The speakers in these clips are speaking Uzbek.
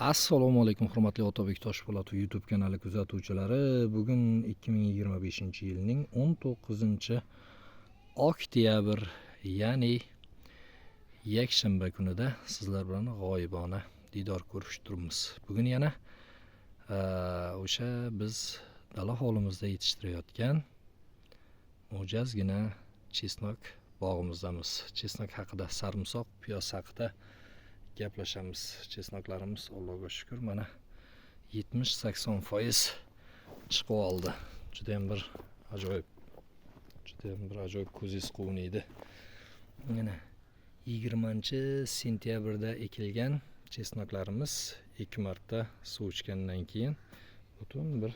Assalomu alaykum, hurmatli Otabek Toshpo'latov YouTube kanali kuzatuvchilari. Bugun 2025-yilning 19 oktyabr, ya'ni yakshanba kunida sizlar bilan g'oyibona diydor ko'rishib turibmiz. Bugun yana o'sha biz dala hovlimizda yetishtirayotgan mo'jazgina chesnok bog'imizdamiz. Chesnok haqida, sarimsoq piyoz haqida gaplashamiz. Chesnoklarimiz, Allohga shukur, mana 70-80% chiqib oldi. Judayam bir ajoyib, judayam bir ajoyib, ko'zingiz quvnaydi. Mana 20 sentyabrda ekilgan chesnoklarimiz ikki marta suv ichgandan keyin butun bir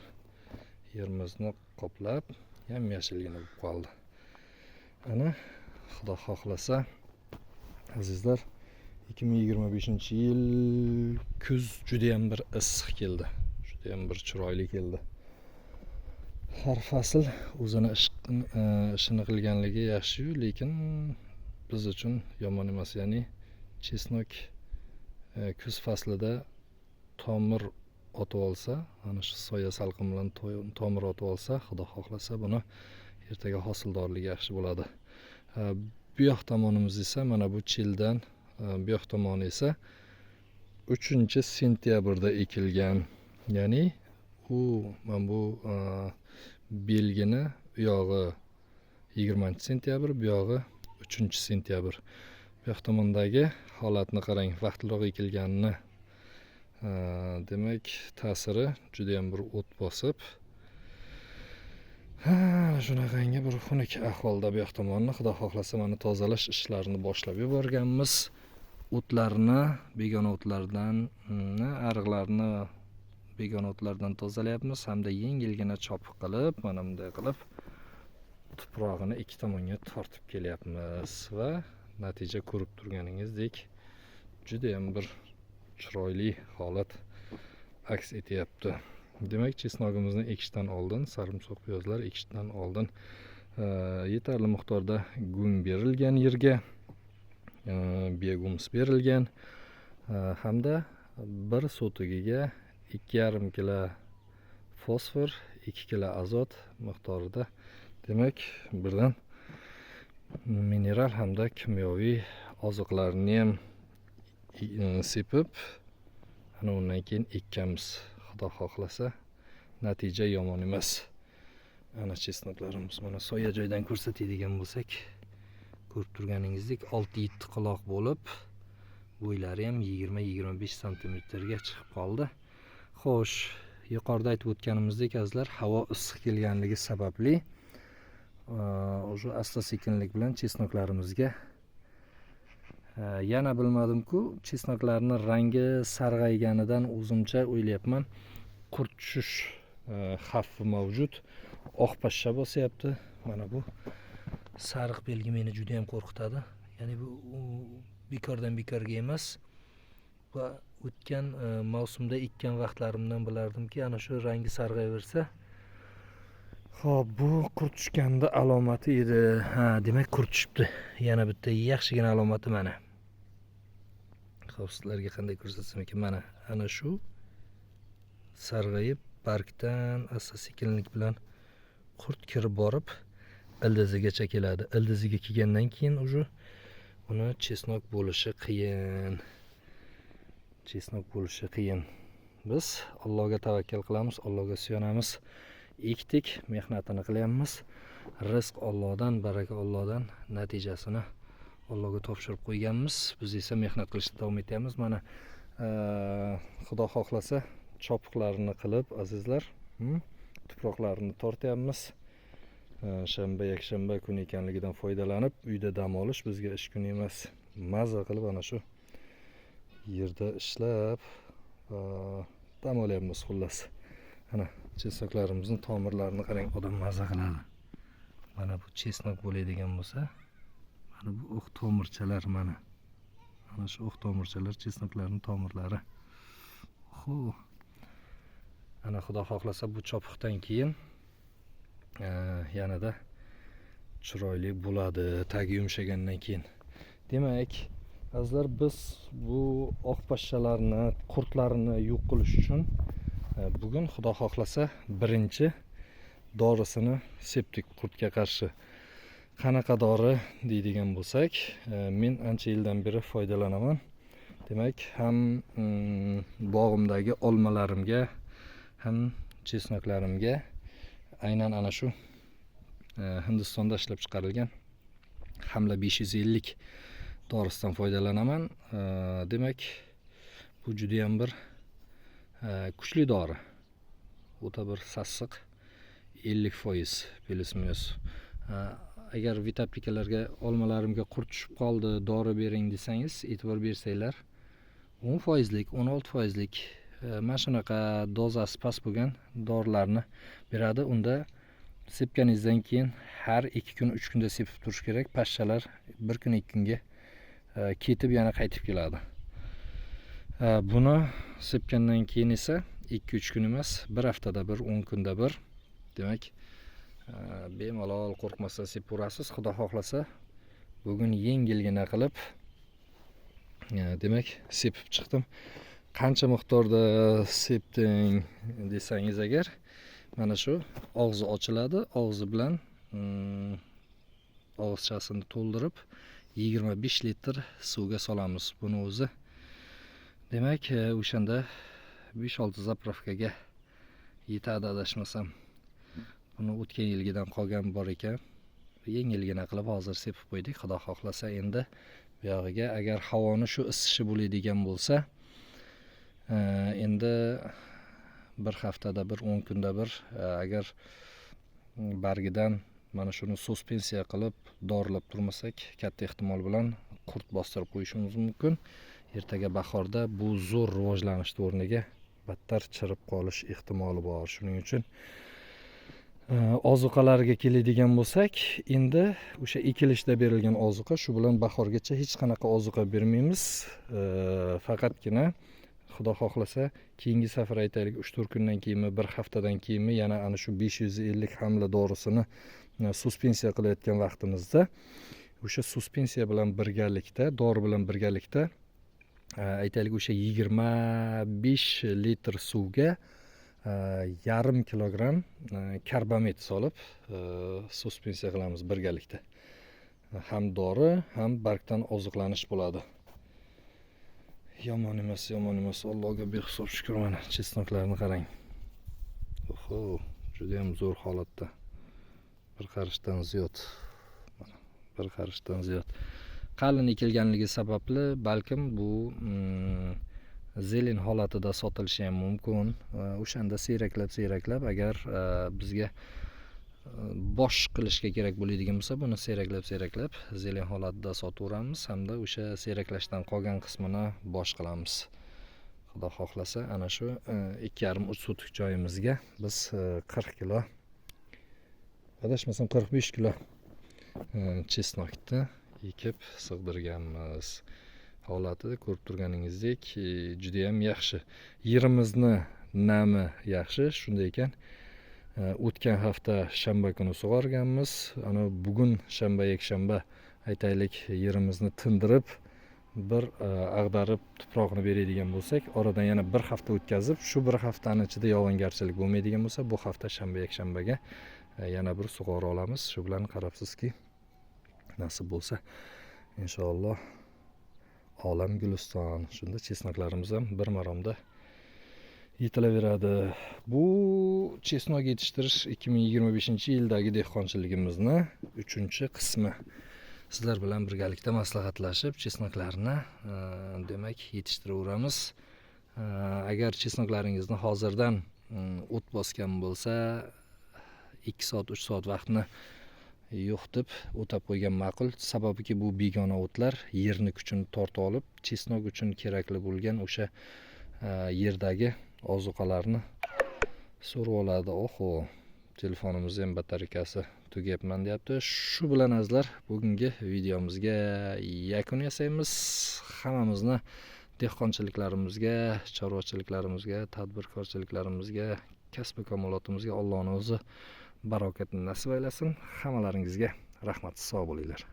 yerimizni qoplab, yam yashilgina bo'lib qoldi. Ana, Xudo xohlasa, azizlar, 2025 yil kuz judayam bir issiq keldi, judayam bir chiroyli keldi. Har fasl o'zini ishini qilganligi yaxshiyu, lekin biz uchun yomon emas. Ya'ni chesnok kuz faslida tomir otib olsa, ana shu soya salqin bilan tomir otib olsa, Xudo xohlasa, buni ertaga hosildorligi yaxshi bo'ladi. Bu yoq tomonimiz esa, mana bu childan bu yoq tomoni esa 3 sentyabrda ekilgan. Ya'ni u mana bu belgini u yog'i 20 sentyabr, bu yog'i 3 sentyabr. Bu yoq tomondagi holatni qarang, vaqtliroq ekilganini demak, ta'siri judayam bir o't bosib, ha, shunaqangi bir xunuk ahvolda. Bu yoq tomonni, Xudo xohlasa, mana tozalash ishlarini boshlab yuborganmiz. O'tlarni, begona o'tlardan, ariqlarni begona o'tlardan tozalayapmiz hamda yengilgina chopiq qilib, mana bunday qilib tuprog'ini ikki tomonga tortib kelyapmiz va natija ko'rib turganingizdek judayam bir chiroyli holat aks etyapti. Demak, chesnogimizni ekishdan oldin, sarimsoq piyozlar ekishdan oldin yetarli miqdorda gung berilgan yerga, biogumus berilgan hamda bir sotigiga 2,5 kilo fosfor, 2 kilo azot miqdorida, demak, birdan mineral hamda kimyoviy oziqlarni ham sepib, ana undan keyin ekkanmiz. Xudo xohlasa, natija yomon emas. Ana chesnoklarimiz, mana soya joydan ko'rsatadigan bo'lsak, ko'rib turganingizdek, 6-7 quloq bo'lib, bo'ylari ham 20-25 santimetrga chiqib qoldi. Xo'sh, yuqorida aytib o'tganimizdek, azizlar, havo issiq kelganligi sababli уже asta sekinlik bilan chesnoklarimizga yana bilmadimku, chesnoklarni rangi sarg'ayganidan o'zimcha o'ylayapman, qurt tushish xavfi mavjud. Oq pashsha bosyapti. Mana bu sariq belgi meni juda yam qo'rqitadi. Ya'ni bu bekordan bekorga emas va o'tgan mavsumda ekkan vaqtlarimdan bilardimki, ana shu rangi sarg'ayaversa, ho'p, bu qurt tushganni alomati edi. Ha, demak, qurt tushibdi. Yana bitta yaxshigina alomati mana. Ho'p, sizlarga qanday ko'rsatsam ekan? Mana, ana shu sarg'ayib, bargdan asta sekinlik bilan qurt kirib borib ildizigacha keladi. Ildiziga kelgandan keyin уже uni chesnok bo'lishi qiyin, chesnok bo'lishi qiyin. Biz Allohga tavakkal qilamiz, Allohga suyanamiz. Ekdik, mehnatini qilyapmiz. Rizq Ollohdan, baraka Ollohdan, natijasini Allohga topshirib qo'yganmiz. Biz esa mehnat qilishda davom etyapmiz. Mana Xudo xohlasa, chopiqlarini qilib, azizlar, tuproqlarini tortyapmiz. Shanba, yakshanba kuni ekanligidan foydalanib, uyda dam olish bizga ish kuni emas, maza qilib ana shu yerda ishlab, dam olyapmiz, xullas. Ana chesnoklarimizni tomirlarini qarang, odam maza qiladi. Mana bu chesnok bo'ladigan bo'lsa, mana bu oq tomirchalar, mana ana shu oq tomirchalar chesnoklarni tomirlari. Ho, ana Xudo xohlasa, bu chopiqdan keyin yanada chiroyli bo'ladi, tagi yumshagandan keyin. Demak, Azizlar, biz bu oq pashshalarni qurtlarini yo'q qilish uchun bugun Xudo xohlasa birinchi dorisini sepdik qurtga qarshi. Qanaqa dori deydigan bo'lsak, men ancha yildan beri foydalanaman. Demak, ham bog'imdagi olmalarimga, ham chesnoklarimga aynan ana shu Hindistonda ishlab chiqarilgan Hamla 550 dorisidan foydalanaman. Demak, bu juda ham bir kuchli dori. O'ta bir sassiq, 50% плюс минус. Agar vitaptikalarga olmalarimga qurt tushib qoldi, dori bering desangiz, e'tibor bersanglar, 10%lik, 16%lik mana shunaqa dozasi past bo'lgan dorilarni beradi. Unda sepganingizdan keyin har 2 kun, 3 kunda sepib turish kerak. Pashshalar 1 kun, 2 kunga ketib yana qaytib keladi. Buni sepgandan keyin esa 2-3 kun emas, bir haftada bir, 10 kunda bir. Demak, bemalol qo'rqmasdan sepaverasiz. Xudo xohlasa bugun yengilgina qilib, demak, sepib chiqdim. Qancha miqdorda sepding desangiz agar, mana shu og'zi ochiladi, og'zi bilan og'izchasini to'ldirib 25 litr suvga solamiz buni o'zi. Demak, o'shanda 5-6 заправка ga yetadi adashmasam. Buni o'tgan yilgidan qolgan bor ekan. Yengilgina qilib hozir sepib qo'ydik. Xudo xohlasa endi buyog'iga agar havoni shu isishi bo'ladigan bo'lsa, endi bir haftada bir, 10 kunda bir, agar bargidan mana shuni suspensiya qilib dorilab turmasak, katta ehtimol bilan qurt bostirib qo'yishimiz mumkin. Ertaga bahorda bu zo'r rivojlanishni o'rniga battar chirib qolish ehtimoli bor. Shuning uchun ozuqalarga keladigan bo'lsak, endi o'sha ekilishda berilgan ozuqa, shu bilan bahorgacha hech qanaqa ozuqa bermaymiz. Faqatgina Xudo xohlasa keyingi safar, aytaylik, 3-4 kundan keyinmi, bir haftadan keyinmi, yana ana shu 550 hamla dorisini suspensiya qilayotgan vaqtimizda o'sha suspensiya bilan birgalikda, dori bilan birgalikda, aytaylik, o'sha 25 litr suvga yarim kilogramm karbamid solib suspensiya qilamiz birgalikda. Ham dori, ham bargdan oziqlanish bo'ladi. Yomon emas, yomon emas. Allohga behisob shukur. Mana чеснок larni qarang. Oho, judayam zo'r holatda. Bir qarishdan ziyod. Mana, bir qarishdan ziyod. Qalin ekilganligi sababli balkim bu зелень holatida sotilishi ham mumkin. O'shanda siyraklab siyraklab, agar bizga bosh qilishga kerak bo'ladigan bo'lsa, buni siyraklab siyraklab зелень holatida sotaveramiz hamda o'sha siyraklashdan qolgan qismini bosh qilamiz. Xudo xohlasa ana shu 2,5-3 sotik joyimizga biz 40 kilo, adashmasam 45 kilo чеснок ni ekib sig'dirganmiz. Holati ko'rib turganingizdek, judayam yaxshi. Yerimizni nami yaxshi, shunday ekan, o'tgan hafta shanba kuni sug'organmiz. Ana bugun shanba, yakshanba, aytaylik, yerimizni tindirib, bir ag'darib tuprog'ini beradigan bo'lsak, oradan yana bir hafta o'tkazib, shu bir haftani ichida yog'ingarchilik bo'lmaydigan bo'lsa, bu hafta shanba, yakshanbaga yana bir sug'ora olamiz. Shu bilan qarabsizki, nasib bo'lsa, inshaalloh olam guliston. Shunda чеснок larimiz ham bir maromda yetilaveradi. Bu чеснок yetishtirish 2025 yildagi dehqonchiligimizni uchinchi qismi. Sizlar bilan birgalikda maslahatlashib чеснок larni demak yetishtiraveramiz. Agar чеснок laringizni hozirdan o't bosgan bo'lsa, 2 soat, 3 soat vaqtni yo'q deb o'tab qo'ygan ma'qul. Sababiki bu begona o'tlar yerni kuchini tortib olib, чеснок uchun kerakli bo'lgan o'sha yerdagi ozuqalarni so'rib oladi. Oho, telefonimizni ham batareykasi tugayapman deyapti. Shu bilan, azizlar, bugungi videomizga yakun yasaymiz. Hammamizni dehqonchiliklarimizga, chorvachiliklarimizga, tadbirkorchiliklarimizga, kasbi kamolotimizga Allohning o'zi barokatini nasib aylasin. Hammalaringizga rahmat, sog' bo'linglar.